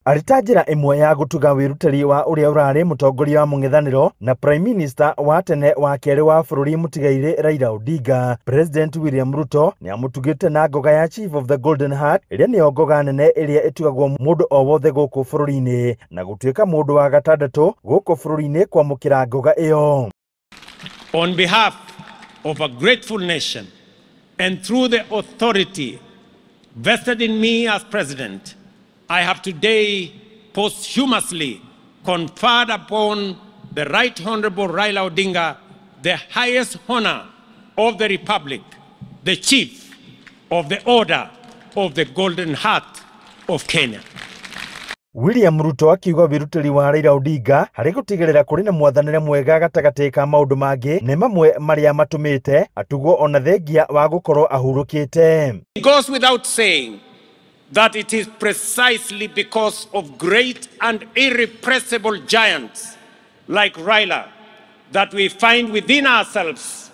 Arĩ ta njĩra ĩmwe ya gũtuga wĩrutĩri wa ũrĩa ũrarĩ mũtongoria wa mũng'ethanĩro na Prime Minister wa tene wa kerĩ wa bũrũri mũtigairĩ Raila Odinga, President William Ruto nĩamũtugĩte na ngoga ya Chief of the Golden Heart ĩrĩa nĩyo ngoga nene ĩrĩa ĩtugagwo mũndũ o wothe gũkũ bũrũri-inĩ, na gũtuĩka mũndũ wa gatandatũ gũkũ bũrũri-inĩ kwamũkĩra ngoga ĩyo. On behalf of a grateful nation and through the authority vested in me as president, I have today posthumously conferred upon the Right Honorable Raila Odinga the highest honor of the Republic, the Chief of the Order of the Golden Heart of Kenya. William Ruto akiuga wĩrutĩri wa Raila Odinga harĩ gũtigĩrĩra kũrĩ na mwathanĩre mwega gatagatĩ ka maũndũ mangĩ nĩ mamwe marĩa matũmĩte atugwo ona thengia wa gũkorwo ahurũkĩte. It goes without saying that it is precisely because of great and irrepressible giants like Raila that we find within ourselves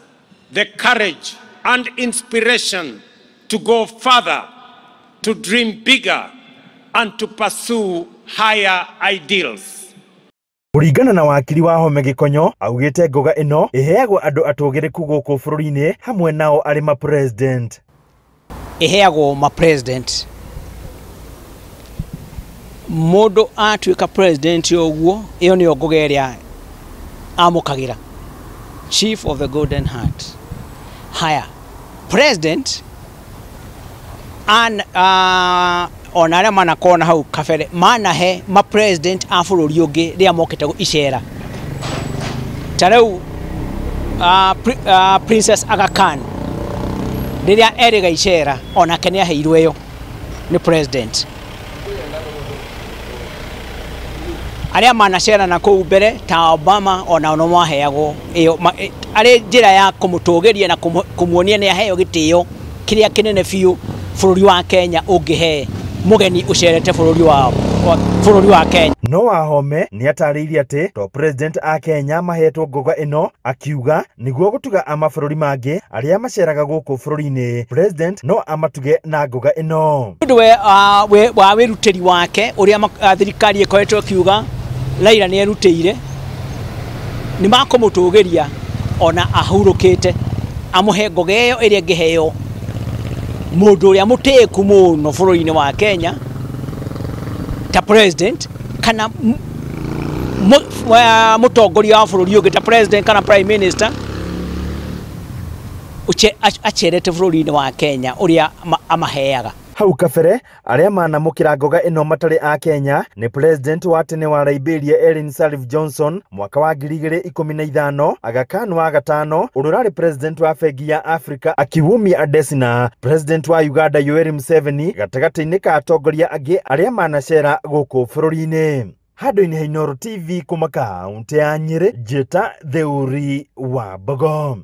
the courage and inspiration to go further, to dream bigger, and to pursue higher ideals. Kũringana na wakiri wa Wahome Gĩkonyo, augĩte ngoga ĩno ĩheagwo andũ atũgĩrĩku gũkũ bũrũri-inĩ hamwe nao arĩ ma president. Ĩheagwo ma president. Mũndũ atuĩka president ũguo, ĩyo nĩyo ngoga ĩrĩa amũkagĩra. Chief of the Golden Heart. Haya, president an ona arĩa manakorwo na hau kabere manahe ma president a bũrũri ũngĩ rĩrĩa mokĩte icera. Ta rĩu Princess Aga Khan rĩrĩa erĩga icera onake nĩ aheirwo ĩyo nĩ president. Arĩa manacera na kũu mbere ta Obama ona no maheagwo ĩyo arĩ njĩra ya kũmũtũgĩria na kũmuonia nĩ aheo gĩtĩo kĩrĩa kĩnene biũ bũrũri wa Kenya ũngĩhe mũgeni ũcerete bũrũri wao, bũrũri wa Kenya. No Wahome nĩ atarĩirie atĩ to president a Kenya mahetwo ngoga ĩno, akiuga nĩguo gũtuga a mabũrũri mangĩ arĩa maceraga gũkũ bũrũri-inĩ, president no amatuge na ngoga ĩno. Ũndũ wa wĩrutĩri wake ũrĩa thirikari ĩkoretwo ĩkiuga Raila nĩ erutĩire, nĩ makũmũtũgĩria ona ahurũkĩte, amũhe ngoga ĩyo ĩrĩa ĩngĩheo mũndũ ũrĩa mũtĩĩku mũno bũrũri-inĩ wa Kenya ta president kana mũtongoria wa bũrũri ũngĩ ta president kana prime minister acerete bũrũri-inĩ wa Kenya ũrĩa amaheaga. Hau kabere arĩa manamũkĩra ngoga ĩno matarĩ a Kenya nĩ president wa tene wa Liberia Ellen Sirleaf Johnson mwaka wa 2015, Aga Khan wa gatano ũrĩa ũrarĩ president wa bengi ya Africa Akiwumi Adesina, president wa Uganda Yoweri Museveni, gatagatĩ-inĩ ka atongoria angĩ arĩa manacera gũkũ bũrũri-inĩ. Handũ-inĩ ha Inooro TV kuma kaũntĩ ya Nyĩrĩ, Njĩta Theuri wa Mbogo.